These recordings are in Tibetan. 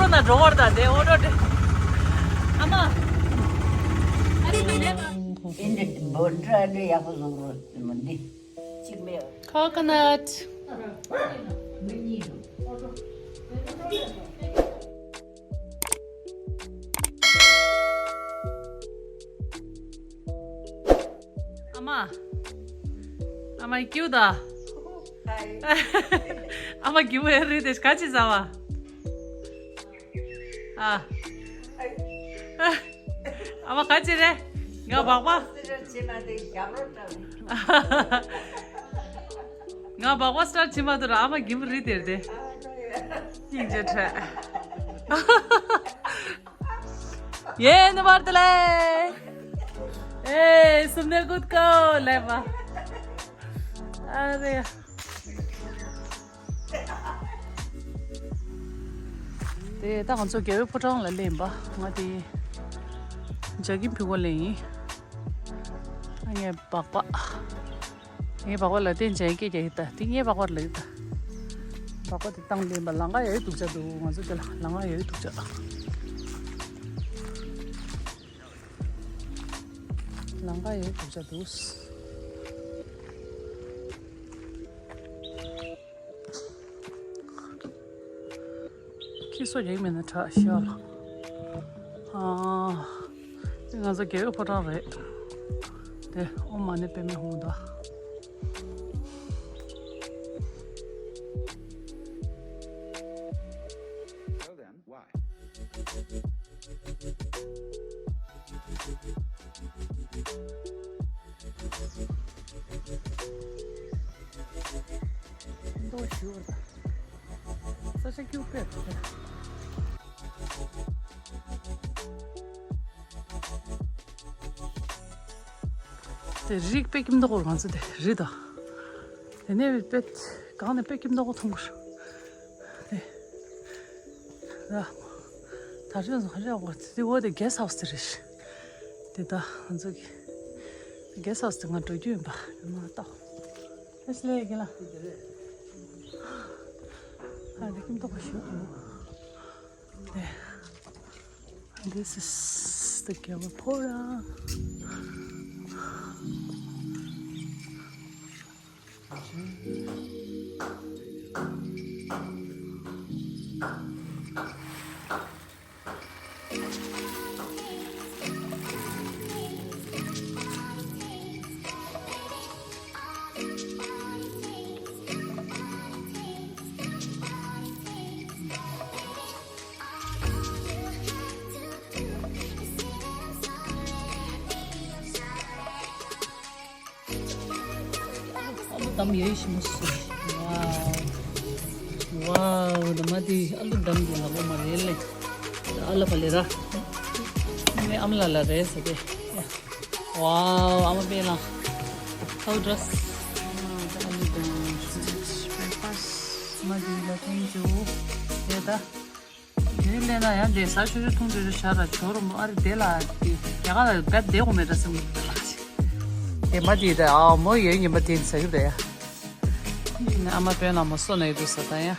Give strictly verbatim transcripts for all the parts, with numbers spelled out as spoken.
ན་འགྲོ་བར་ད་དེ་ཨོ་ཏོ་དེ། ཨ་མ། ཨ་རེ་ལེ་མ། ཨིན་དྲ་འབོ་ཏྲ་དེ་ཡག་པོ་བཟོ་རོགས་མི་འདི། གཅིག་མེད། Coconut. ཨ་མ། ཨ་མ་ཀྱུ་ད། ཨ་མ་ཀྱུ་ཨེ་རི་དེ་ག་ཅི་ཟ་བ། ཨ། ཨ་མ་ག་ཅི་རེད། ང་སྦག་སྦག་ང་སྦག་སྦག་སི་ཊལ་བྱེད་མ་ཐུབ་ར། ཨ་མ་གིམ་རི་དེར་དེ། སྙིང་རྗེ་ཕྲད། ཡེ་ནི་བར་དུ་ལེ། ཨེ་སུམ་ནེ་གུད་ཀོ་ལེ་བ། ཨ་རེ། དེ་ད་ང་ཚོ་རྒྱལ་བའི་ཕོ་བྲང་ལ་སླེབས་ཡིན་པ། ང་དེ་ཇ་ཀིན་ཕུ་གོ་ལེན་ཡིན། ཨ་ངས་སྦག་སྦག་ངས་སྦག་སྦག་ལ་བརྟེན་བྱས་སྐད་རྒྱག་གི་ད། དེ་ངས་སྦག་སྦག་ལ་ཡོད་ད། སྦག་སྦག་དེ་བཏང་སླེབས་ཡིན་པ། ལམ་ཁ་ཡག་སྡུག་ཅག་འདུག་ང་ཚོ་དེ་ལ་ལམ་ཁ་ཡག་སྡུག་ཅག་ལམ་ཁ་ཡག་སྡུག་ཅག་འདུག་ཁྱི་སོ་རྒྱག་མེད་ན་དྲག་ཤི་བ་ལ། ཨ། འདི་ང་ཚོ་རྒྱལ་བའི་ཕོ་བྲང་རེད། དེ་ཨོཾ་མ་ཎི་པདྨེ་ཧཱུྃ་ད། Well then, why? མདོག་ཞུ་བ་དང་། ས་ཆ་སྐྱིད་པོ་དཔེ་རེད། དེ་རི་དཔེ་སྐྱིད་མདོག་ཁོ་རང་ཚོ་དེ་རི་དང་། དེ་ནས་དཔེ་གང་ནས་དཔེ་སྐྱིད་མདོག་ཁོ་མཐོང་གི་རེད། དེ། ད། ད་ཆ་ཚང་རེད་འོ། དེ་འོ་དེ་གེ་སི་ཧའུ་སི་དེ་རེད། དེ་ད་ང་ཚོ་གི་གེ་སི་ཧའུ་སི་དེ་ང་འགྲོ་རྒྱུ་ཡིན་པ། ཡང་མ་ལྟ། ཨེ་སི་ལེ་གི་ལ། ཨ་དེ་ཀིམ་ཏོག་པ་ཞུ་དགོས། དེ། This is the Gyewaphora. ཨ་ལོ་དམ་ཡོད་ཞིམ་མོ་སུ། ཝའོ། ཝའོ། ད་མ་དེ་ཨ་ལོ་དམ་གྱི་ལག་པ་མ་རེད་ལེ། ཨ་ལ་ཕ་ལེ་ར། ངའི་ཨམ་ལ་ལ་རེད་ཟེར་ཏེ། ཝའོ། ཨ་མ་པེ་ལ། How dress? ཨ་ལོ་དམ། Breakfast. མ་དེ་ལ་thank you. ཡ་ད། དེ་ལས་ན་ཡང་དེ་ཟ་ཆུ་ཆུ་འཐུང་ཆུ་ཆུ་ཤ་ར་ཇོ་རུ་མོ་ཨ་རི་དེ་ལ་དེ་རྒྱ་གར་ལ་བད་དེ་གོ་མེད་ད་སེམས། དེ་མ་དེ་ད་ཨ་མོ་ཡོད་ཉི་མ་དེ་ཟ་གི་རེད། ཨ་མ་དཔོན་ལ་མོ་སོ་ན་ཡོད་དུ་ཟ་ད་ཡ།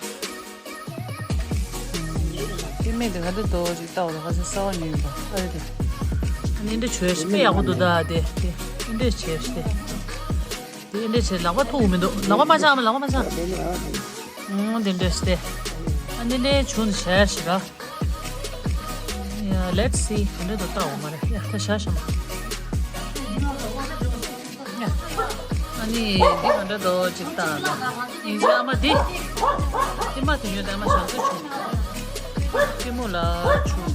དེ་མེད་དེ་ག་དེ་དོ་ཅིག་ལྟ་བ་ད་ག་ཚོད་ས་བ་ཉོས་ཡིན་པ་ཨ་རི་དེ། ཨ་ནི་འདི་བྱོས་ཤི་དཔེ་ཡག་པོ་འདུག་ད་དེ་དེ་ཨ་འདྲས་བྱས་ཤི་དེ། དེ་འདྲས་བྱས་ལག་པ་ཐུག་མི་འདུག་ལག་པ་མ་བཅག་མ་ལག་པ་མ་བཅག་ཨང་དེ་འདྲས་ཏེ། ཨ་ནི་ལས་བྱུང་ནས་བྱས་ཤི་ར། ཡ། Let's see. ག་འདྲ་འདུག་ལྟ་འོ་མ་རེད། ཡ་ད་བྱས་ཤི་མ། ཡ། ཨ་ནི་འདི་ག་འདྲ་འདུག་ཅིག་ལྟ་ད། ཡིན་ཅི་ཨ་མ་འདི། ཏི་མ་དེ་ཉོས་ཏེ་ཨ་མ་ཞང་ཚོ་བྱུང་། ཏི་མུ་ལ་བྱུང་།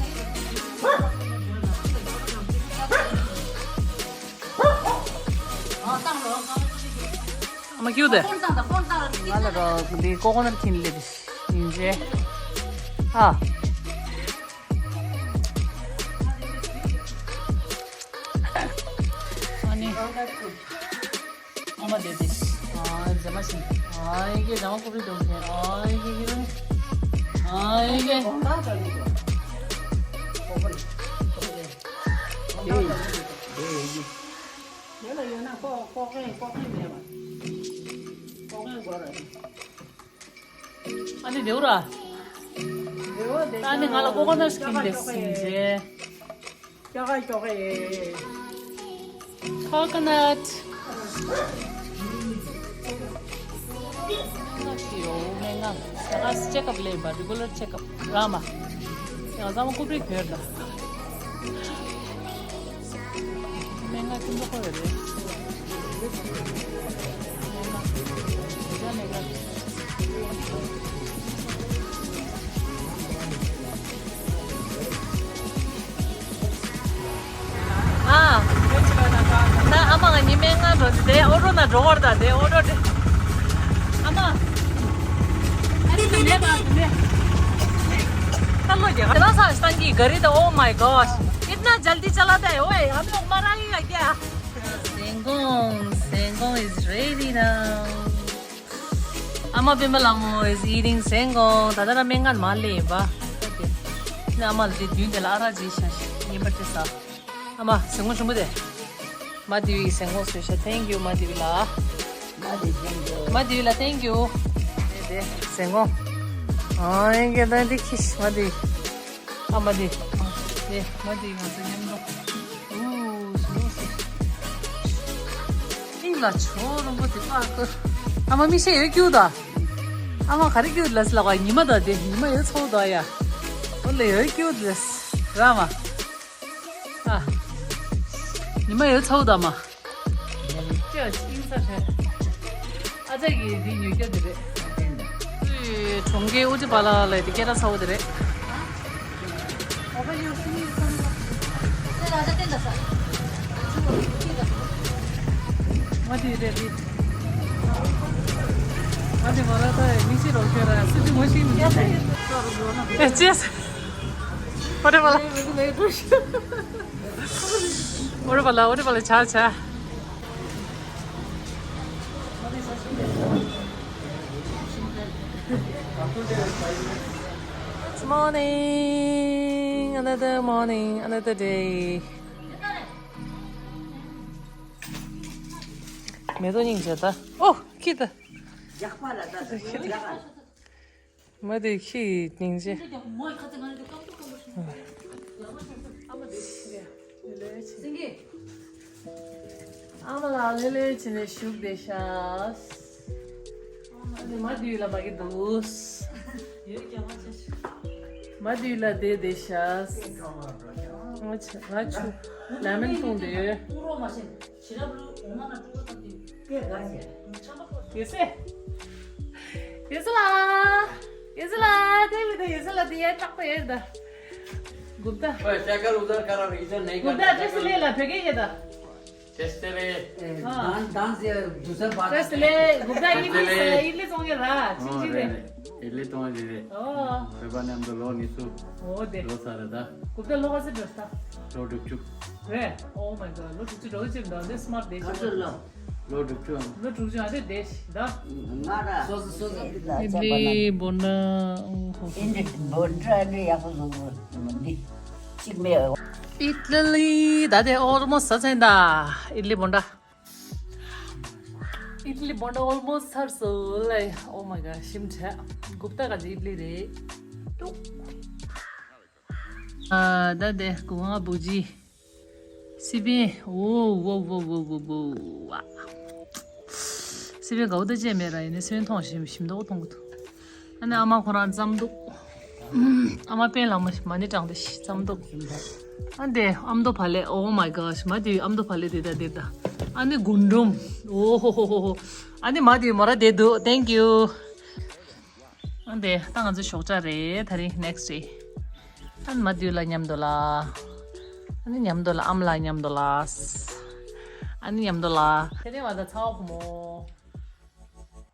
ཨ་མ་ཀྱུ་དེ། ང་ལ་རོ་འདི་ཀོ་ཀོ་ནཊ་ཁྱེར་སླེབས་ཡིན་ཅེ། ཨ། ཨ་ནི། ཨ་མ་དེ་དེ། ཨ་ཛེ་མ་ཤིན། ཨ་ཡི་གེ་ཛ་མ་ཀུ་རི་དོ་ཤེ། ཨ་ཡི་གེ་གི་ར་ནི། ཨ་ཡི་གེ། ཡོད་ལ་ཡོད་ན་ཀོ་ཀོ་ཀེ་ཀོ་ཀེ་མེད་པ། ཀོ་ཀེ་གོ་ར། ཨ་ནི་རེའུ་ར། ད་ནི་ང་ལ་ཀོ་ཀོ་ནཊ་ཁྱེར་འདི་སིན་ཇེ། ཀྱོ་ཀ་ཀྱོ་ཀ་ཡེ། ཀོ་ཀོ་ནཊ། སྨན་ཁང་ཞིག་ཡོད། སྨན་ཁང་། ད་ལྟ་ཅེག་ཨབ་ལས་པ། རི་གུ་ལར་ཅེག་ཨབ་ར་མ། ཡང་ཚང་མ་རྐུབ་རིགས་བོད་ལ། སྨན་ཁང་ཁྱིམ་ཚང་ཁོ་རེ་རེད། སྨན་ཁང་། སྨན་ཁང་། ཨ། ད་ཨ་མ་ང་གཉིས་སྨན་ཁང་འགྲོ་ཟེར། དེ་ཨོ་ཊོ་ནང་འགྲོ་བར། ད་དེ་ཨོ་ཊོ་དེ། ཨ་མ། अरे मैंने बात में। चलो यार, इतना सा तंगी करी तो, oh my gosh, इतना जल्दी चलाता है। ओए, हम लोग मराएगा क्या? Sengong, Sengong is ready now. ཨ་མ་པད་མ་ལྷ་མོ་is eating Sengong. ད་ལྟ་ར་སྨན་ཁང་མར་སླེབས་ཡིན་པ། ཨ་མ་ལ་དེ་མདུན་དེ་ལ་ཨ་རག་ཅིག་ཤ་ཤ་ཉིན་པར་ཅིག་ཟ། ཨ་མ་སེང་གོང་ཞིམ་པོ་དེ། མ་དེ་བི་སེང་གོང་བཟོས་ཤག Thank you མ་དེ་བི་ལ། མ་དེ་བི་ལ་thank you། དེ་སེང་གོང་། ཨ་ཡིན་གྱི་ད་འདི་ཁྱི་ཤི་མ་དེ་བི། ཨ་མ་དེ་བི། དེ་མ་དེ་བི་ང་ཚོ་མཉམ་དུ། ཨུ་ཞིམ་པོ་ཞིག་ཨིང་ལ་ཆོ་རོང་པོ་དེ་པ་ཀོ། ཨ་མ་མིག་ཤེལ་ཡོད་ཀྱུ་ད། ཨ་མ་ག་རེ་ཀྱུ་ལ་སི་ལ་བ་ཉི་མ་ད་དེ་ཉི་མ་ཡོད་ཚོ་ད་ཡ། ཨོ་ལེ་ཡོད་ཀྱུ་ལ་སི་ར་མ། ཨ། ཉི་མ་ཡོད་ཚ་བོ་དང་མ། ཅི་ཡང་ཤིང་ས་ཧྲལ། ཨ་ཅག་གིས་འདི་ཉོས་རྒྱུ་འདི་རེད། ཨུའི་གྲོང་ཁྱེར་ཨུ་ཅི་པ་ལ་ལ་དེ་སྐད་གྲགས་ཚ་བོ་དེ་རེད། མ་དེ་རེད་དེ། མ་དེ་མ་ར་ད་མི་ཤི་རོགས་ཁྱོད་ར་སུ་ཅི་མ་ཤི་མི་ཤི། ཨེ་ཅེས། ཨོ་རེ་བ་ལ། ཨོ་རེ་བ་ལ་ཨོ་རེ་བ་ལ་ཆ་ཆ། It's morning, another morning, another day. མེ་ཏོག་སྙིང་རྗེ་ད། ཨོ། ཁྱི་ད། མ་དེ་ཁྱི་སྙིང་རྗེ། ཨ་མ་ལགས་ལྷོད་ལྷོད་བྱས་ནས་བཞུགས་བསྡད་ཤག་ཨ་ནི་མ་དུས་ལ་མ་གི་འདུག་མ་དུས་ལ་བསྡད་བསྡད་ཤག་ང་ཆུ་ལེ་མོན་བཏུང་བསྡད་ཡོད། ཡོད་སེ། ཡོད་སེ་ལ། ཡོད་སེ་ལ། དེ་མི་དེ་ཡོད་སེ་ལ་དེ་ཡ་ཏག་ཏག་ཡོད་ད། गुप्ता। ओए, शक्कर उधर करो, इधर नहीं गुप्ता, करना, ड्रेस शक्कर ले ला, फेंकेंगे दा। ड्रेस ले। ए, हाँ। डांस, डांस ये दूसरा बात ड्रेस है। ले, गुप्ता, ड्रेस इडली ले। इडली सोंगे रा, हाँ, चिंची रे, दे। रे। इडली तो दे दे। ओ। सेबा ने हम तो लो निसु। ओ दे। लो सारा दा। गुप्ता लो कैसे ड्रेस था? लो डुक चुप। रे, oh my god, लो डुक चुप, लो डुक चुप, लो स्मार्ट दे। लो डुक चुप। ལོ་དྲུག་ཅུ་ཨང་། ལོ་དྲུག་ཅུ་ཨ་དེ་བསྡད་ཤི་ད། སོ་སོ་སོ་སོ། ཨིཌ་ལི་བོན་ཌ། ཨིཌ་ལི་བོན་ཌ་ཨ་ནི་ཡག་པོ་བཟོ་དགོས་འདི་གཅིག་མེད། ཨིཌ་ལི་ད་དེ་ཨོལ་མོ་སི་ཟ་ཚན་ད། ཨིཌ་ལི་བོན་ཌ། ཨིཌ་ལི་བོན་ཌ་ཨོལ་མོ་སི་ཚར་སོང་ལེ། Oh my god ཞིམ་ཆ། གུཔྟ་ག་ཅི་ཨིཌ་ལི་རེད། ཏུག་ཨ་ད་དེ་གུང་ཨ་བུ་ཇི། སི་པན། ཨོ་ཝོ་ཝོ་ཝོ་ཝོ་ཝོ་ཝ། སི་པན་དགའ་བོ་ད་ཅེས་མེད་ར། ཡིན་ནའི་སི་པན་མཐོང་ཞིམ་ཞིམ་མདོག་མཐོང་གི་འདུག་ཨ་ནི་ཨ་མ་ཁོ་རང་རྩམ་འདུག་ཨ་མ་པན་ལ་མ་མ་ཎི་བགྲངས་ཏེ་རྩམ་འདུག་ཨ་འདི་ཨ་མདོ་བག་ལེབ། Oh my gosh མ་དུས་ཨ་མདོ་བག་ལེབ་དེ་ད་དེ་ད། ཨ་ནི་རྒུན་འབྲུམ། ཨོ་ཧོ་ཧོ་ཧོ་ཧོ། ཨ་ནི་མ་དུས་མོ་ར་དེ་འདུག Thank you། ཨ་འདི་ད་ང་ཚོ་ཞོགས་ཇ་རེད་ད་རིང་next day། ཨ་ནི་མ་དུས་ལ་མཉམ་དུ་ལ། ཨ་ནི་མཉམ་དུ་ལ་ཨམ་ལ་མཉམ་དུ་ལ། ཨ་ནི་མཉམ་དུ་ལ། དེ་རིང་བ་ད་ཚ་བ་ཕོ་མོ།